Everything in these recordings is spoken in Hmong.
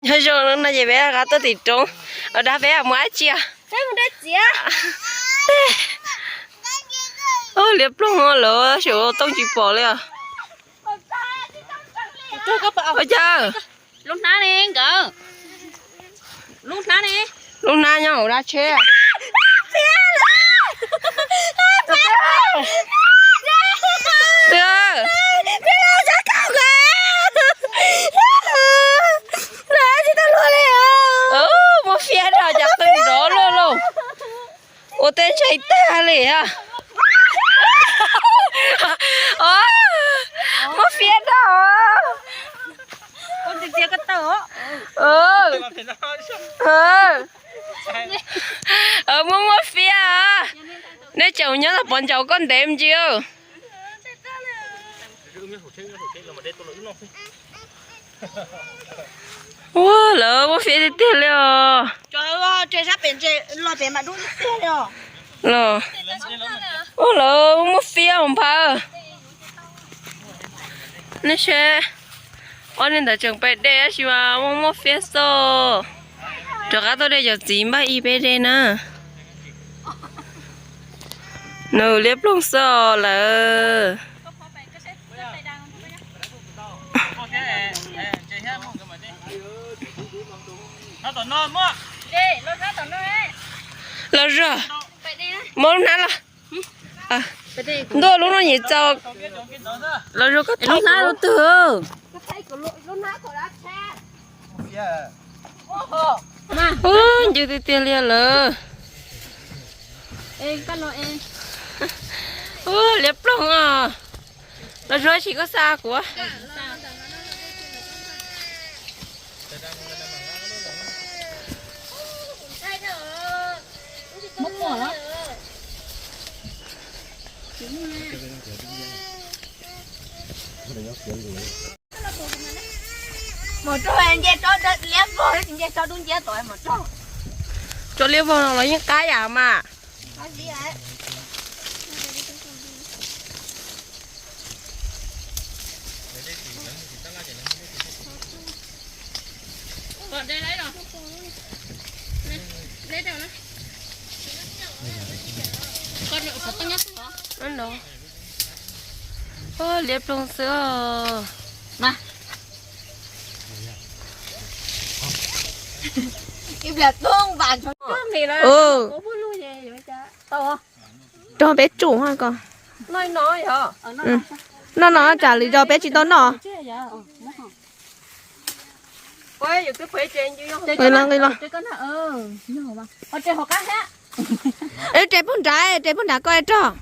Nyob zoo no ces peb rov qab tuaj tim roob, dab peb mus dab tsi? Liab ploog lawm, xyov tooj tsis pom li os. Ua cas? Lub hnab ne nkawd. Lub hnab ne. Lub hnab nyob hauv dab tsheb. Muab fiab rau cov qwj nrov luaj lauj. Ua tej ntshai tag li a. Muab fiab rau. Muab muab fiab. Nej tseem nyob tau pov ncauj koj ntev me ntsis. Ua lawv muab fiab tiag tiag li os. Ua lawv muab fiab hauv nphawv. Nej seb, ob niag ntawd tseem pem dej tab sis mas muaj muaj fiab xwb. Rov qab tuaj de cov txiv npaj ib peb dej na. Nws liab ploog xwb lawm. Los zog, muab lub hnab los. Ntuj, lub no nyiam txaus. Los zog koj, lub hnab lub twg. Ncw tiag tiag li lawm. Liab ploog os. Los zog tsis koj xa kuv. Mus rau nce tsob liab vog, tsis nce tsob dub nciab tod mus rau. Tsob liab vog no los yeej qab yam mas. Liab ploog xwb. Rau peb tsum ko. Noj no tsam lwm zaus peb tsis tau noj. Nqis los, nqis los. Tes pug nrad, tes pug nrad koj rog.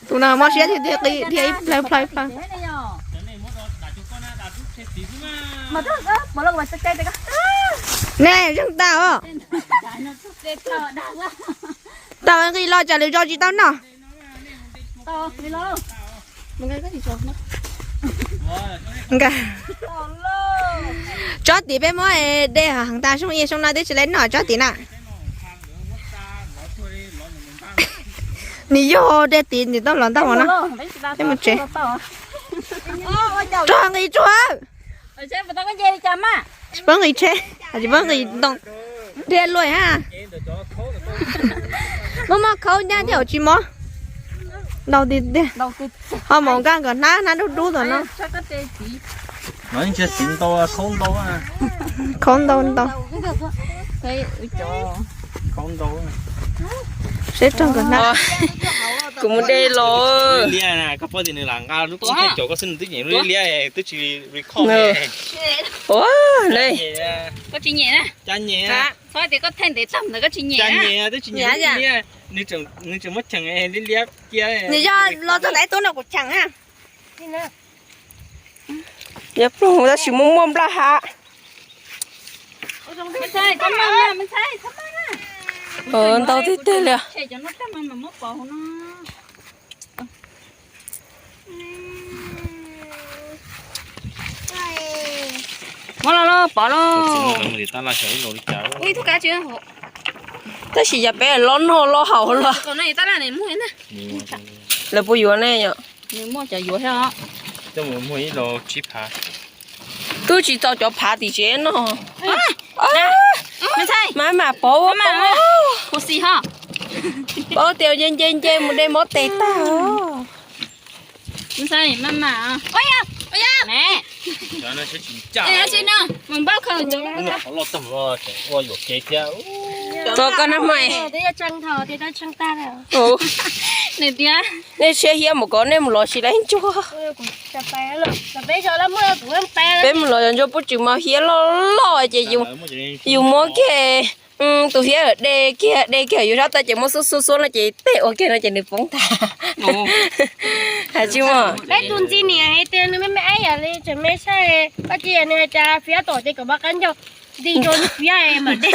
Tus no mob siab tiag tiag, qi dhia ib plhaw ib plhaw. Nej zeeg tau os. Tau nqis los tsam lwm zaus tsis tau noj. Tsob tid peb muab de heev tas, xyoo ib xyoo no twb tsis lawv noj tsob tid na. Nws yog de tid nws tau los ntau no. Peb mus tsev. Rog nqis tsuag. Tsis pub nqis tsheb, tsis pub nqis ntoo. Dhia luaj ha. Muaj mob khaub nyab thiab tsis mob. Ntau tiag tiag. Ho mus nkag nkawd hnab, hnab dub dub tom no. Khaub ntau ntau. Seb rog nkawd hnab. Kuv mus de los. Liab na, koj paub tias nws lam nqa lub koob thaij caum koj xwb nws twb nyiam lub liab twb tsis record. Ua, koj tsis nyiam na. Cas nyiam? Txhob tias koj thaij ntev tag ntawd koj tsis nyiam. Cas nyiam, twb tsis nyiam lub liab. Nws tseem muab cheem liab liab cia. Nws yog los txog ntawm ib tug no kuv cheem na. Liab ploog tab sis muaj muaj nplaj hav. Ntau tiag tiag li. Muab los los pov los. Tab sis yog peb los noj los haus los. Lawv puas yuav ne yom? Nws muaj cov yuav thiab os. Coj mus muag ib los tsib phav. Twb tsis txaus cov phav tim tsev no. Mas mas pov, pov tias nce nce nce mus de mov tes tag. Txog koj nab hmai. Nej siab hiab mus kom nej mus los sis laib ntsuag. Peb mus los yog ntsuag puab tsis mas hiab loj loj ces yus muab kiag, tus hiab de kiag de kiag yus sab tab ces muab xuab xuab xuab no ces tej ua kiag no ces nws poob tag. Has tsis muaj. Peb tus ntxim niam hais tias nws me me aib yam li tseem me saib, koj cia nws hais tias fiab tom ces kom pov qab ncauj nti rau nws fiab mas de.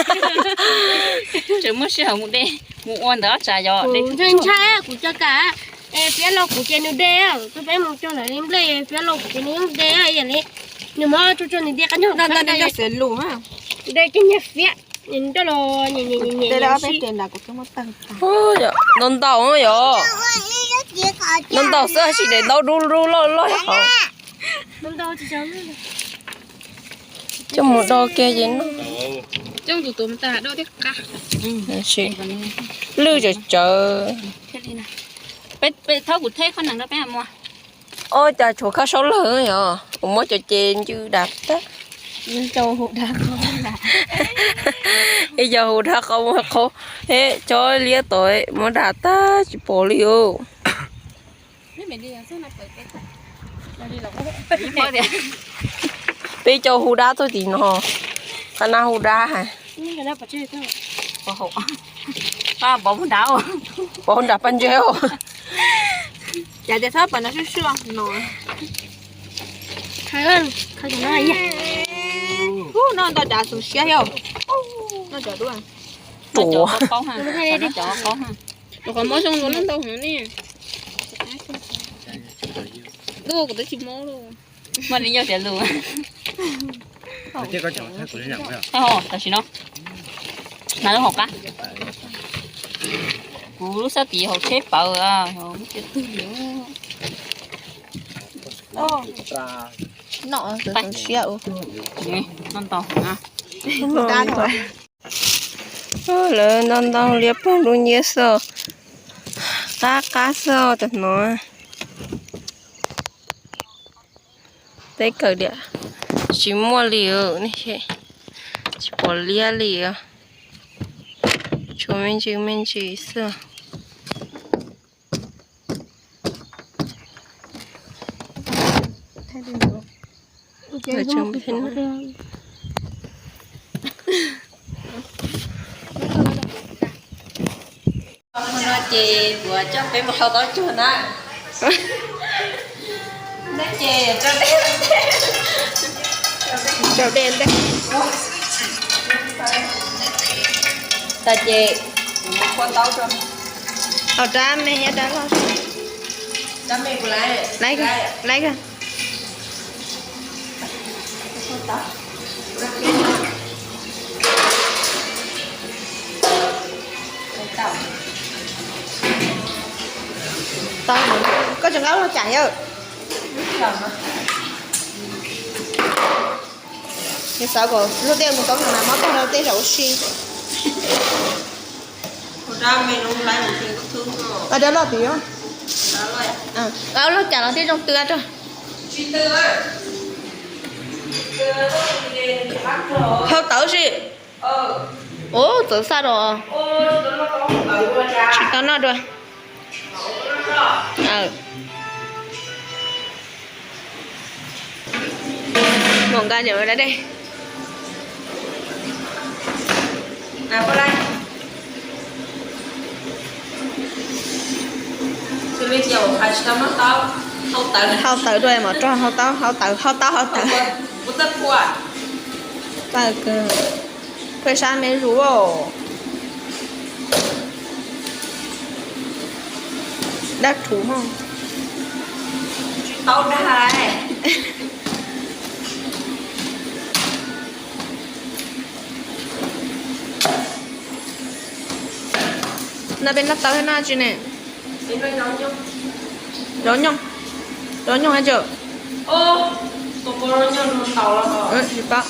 Tseem muaj sij hawm mus de, mus ua ntawm ob tsam yos. Ntshai ntshai kuv cov kam, es fiab los kuv ces nws de, twb peb mus cog lawv li nplej fiab los kuv ces nws yeej de yam li nws muab tsuag tsuag nws nti qab ncauj. De ces nyiag fiab, nroj los ntau ntau yom, ntau ntau xwb tab sis daim ntaub dub dub loj loj hov. Coj mus do kiag ces no. Lwj tsawv tsawv. Peb, peb thaub kuv theb qhov nees rau peb mus. Ob cas tshuav khab saub lawg yog kuv muab cov ces ncw dam tag. Ib co hu dab qhov muag qhov, cov liab tod muab dam tag tsis pom li os. Peb co hu dab tuaj tim no, qab nab hu dab. Pov hu dab paj ntseg. Cas tias txhob pom no swj swj no. Ub, noj ntau dav xum siab thiab. Noj cov dua. Tus qhov mob zoo los noj ntau heev ne. Kuv twb tsis mob li. Muaj li yog tias lus. Tam sim no mas lub hauv qab, kuv lub sab tid hauv tsheb pawv. Noj xum siab. Lawv ntau ntau liab ploog dub nyiab xwb, qab qab xwb tam no. Teb kawm diam, tsis muaj li, tsis pom liab li, tshuav me ntsis me ntsis xwb. No ces kuv coj peb mus hau taub cuag na. Ces rau dej ntej. Tas ces kuv mus kua taub rau. Hau rab me thiab rab loj. Rab me kuv laiv. Laiv kawg. Koj tseem nqa lub los cam yawm. Nws xav kom luag tej mus tau no mas mob tag rau tej zaum ua si. Nqa rab loj tid, nqa lub los cam los thiaj zoo tw rau. Hau tawv si. Ub, txawv xaj rau. Tsis tau noj dua. Mus nqa niam ua dab dej. Hau tawv dua mam rau hau taub, hau tawv, hau taub, hau tawv. Tawv kawg. Pheej sab me zus. Dab rhuv mog. No peb noj taub thiab noj tsi ne? Rov nyoog, rov nyoog hab tsaum. Tsis paub.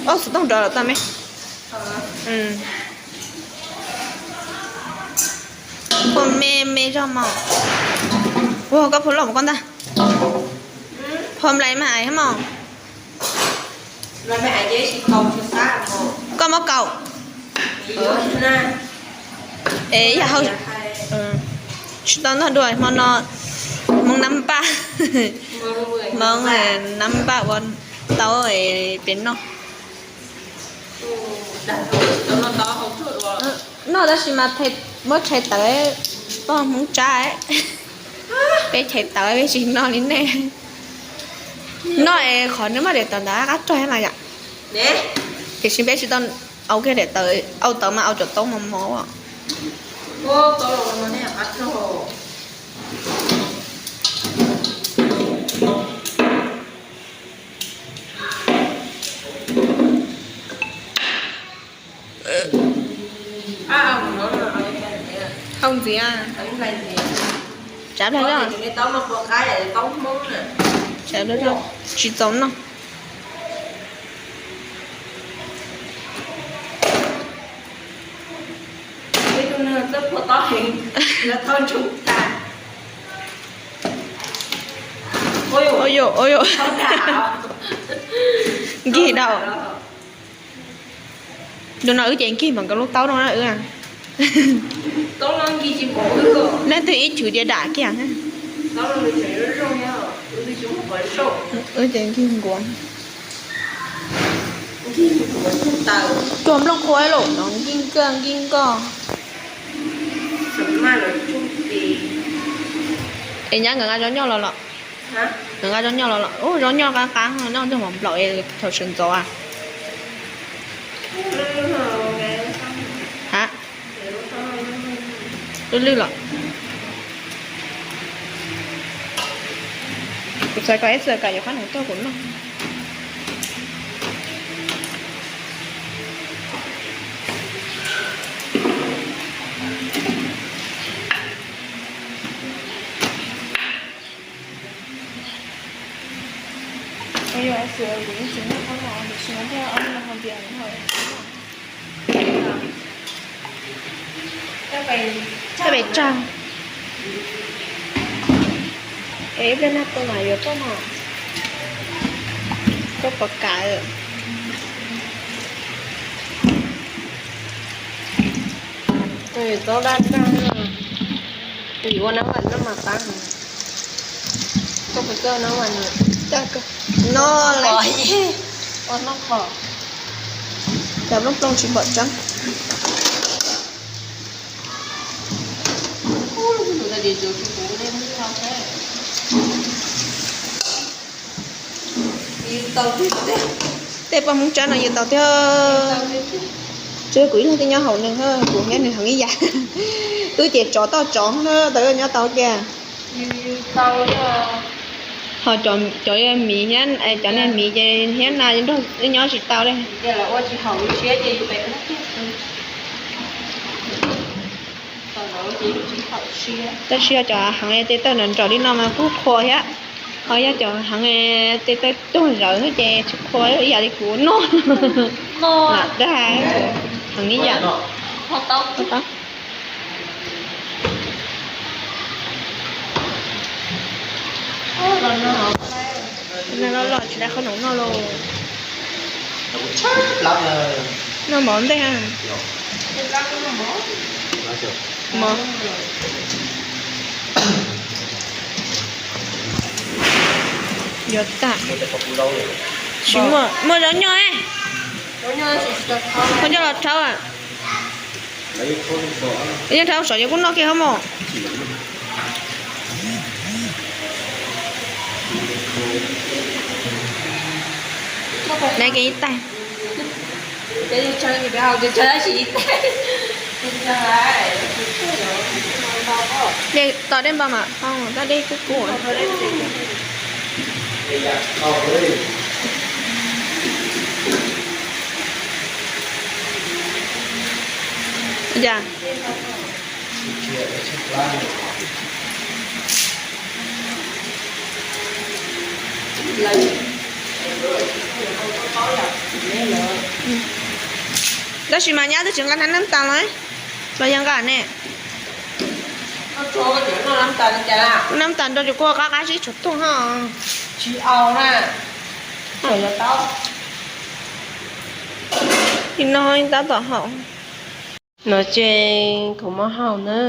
Ob xov tooj rov los tau me. Phua me me zog mos. Ua koj phua loj mus koj ntag. Phua nplais mas ais hab mos. Koj muab kaum. Es yog hau, tsis tau noj dua hmo no. Hmoob nab npaj, Hmoob nab npaj ua tau pem no. Noj tab sis mas muab chais tawv, poj Hmoob tsab, peb chais tawv peb tsis noj li nej. Noj es qhov nws muaj daim tawv ntawd qab rog no yom. Tiam sis peb tsis tau au kiag daim tawv, au tawv mas au cov taub mos mos. Hau ntxiv, tsav plawg zog, tsav plawg zog tsis txaus noj. Ua yuam, ua yuam, nkig dhau. Tus no wb ces nkig npaum nkaus lub taub no na wb. Leej twg ib chwv tias dam kiag. Wb ces nkig nkuav. Tuag nplooj qhuav los no nkig nkoj nkig nkoj. Es nyab nkawd nqa zaub nyoj los los? Nkawd nqa zaub nyoj los los? Ub, zaub nyoj qab qab, noj ntog mov nplaum thaum sawv ntxov. Ha, lwj lwj los? Kuv xav kom ib txwm kom yuav qab hneev tuaj kuv noj. Peb tsag. Es ib pliag nag tu mas yuav tuaj no. Tuaj pov kav. Txob daj daj, ua nab vam noj mas qab. Koj puas txawj nab vam no? Noj lawm. Ua noj qhov, cas plooj plooj tsis pom tseeb. Tej poj Hmoob tsab no yws tau tiag. Tsuas kuv ib leeg thiaj nyob haum nws, kuv thiab nws heev ib yam. Wb ces tsov toj tsov na, tau nyob tau kiag. Ho cov miv thiab, cov niag miv ces thiab na nrog wb nyob tsis tau li. Tab sis yog cov heev tej tawj nrov nrov li no mas kuj qhua thiab. Ho yog cov heev tej tawj tuag zawv ces tsis qhua ib yam li kuv noj. Lam dag, heev ib yam. Los los tsis dai qhov no noj lauj. Noj mov ntej. Mov yuav tag. Tsis muaj, muaj zaub nyoj, koj coj los rhaub. Yeej rhaub saum ces kuj noj kiag hab mos. Nai ke ib taig. Dej, tos dej npau mas, tab dej kuj kub. Yam. Tab sis mas nyab twb tsis nqa hnab nab tas los, los yog nqa ne? Nab tas nrog cov kuj qab qab sib tshuam tuag ho. Li no tab tom haum. No ces kuv muab haum na,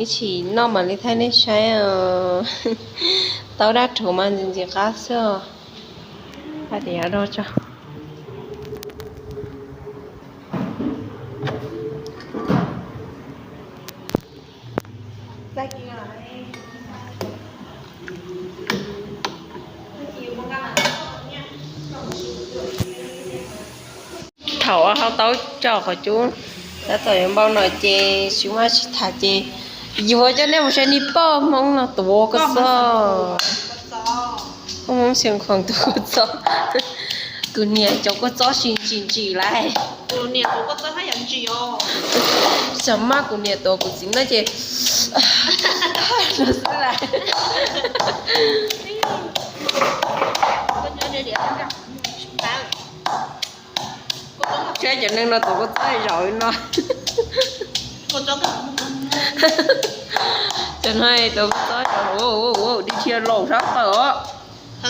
ib chim noj mam li thaij nej saib os. Taub dab rhuav mas ntxim ntxim qab xwb os. Hais tias do tso. Thaum hau taub coj qhov cub, tab tom yuav npau no ces tsis muaj tsis tham ces yuav coj nej mus saib niag poj Hmoob no tuav kua txob. Poj Hmoob Xeev Khuam tuav kua txob. Kuv niam cov kua txob tsis ntsim ntsim lawm. Xyov mas kuv niam tuav kuv txiv na ces xwb lawm. Saib cov neeg no tuav kua txob zaum li no. Cov no tuav kua txob zaum, dig dhia laus sab tawm os.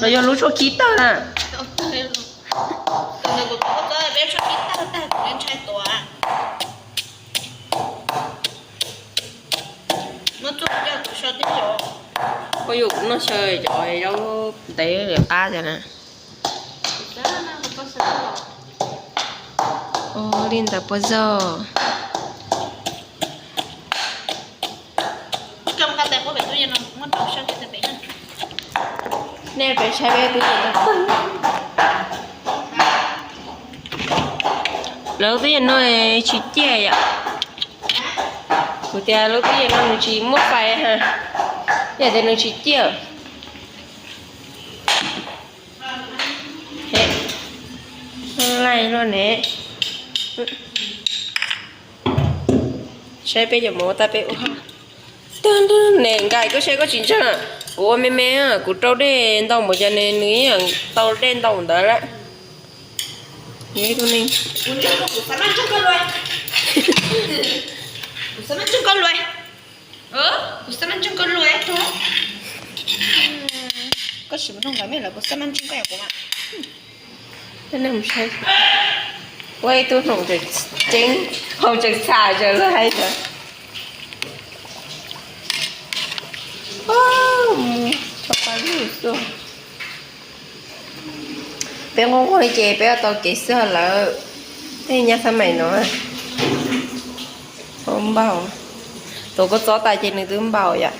Los yog lub tshuaj khib tawg na. Ua yus kuv noj xyaw cov zaub ntev qab cov na. Ua li ntawd puas zoo? Nej peb saib peb tub yees no. Lawv tub yees no tsis ciaj yom. Kuv tias lub tub yees no nws tsis muaj fais ha, yam tias nws tsis ciaj. Laij luaj ne. Saib peb cov mov ua tau peb ua. Tag nrho ne, nkais koj saib koj tsis ntseeg. Kuv ua me me, kuv rau dej ntau npaum cas ne, nws yeej tau dej ntau ntawd lawm. Ib tug neeg. Koj sim mus nug nkawd me lawv puas xab mab ntseeg koj yog kuv mas. Ua ib tug hnoos tseem ceeb, hau tseem txham tseem lawv hais ntawd. Mus tso pa lug xwb. Peb nquag nquag li ces peb ua tau kev xwb lawm. Tej nyab xab maim no npaum, tuav kua txob tas ces nws twb npaum yom.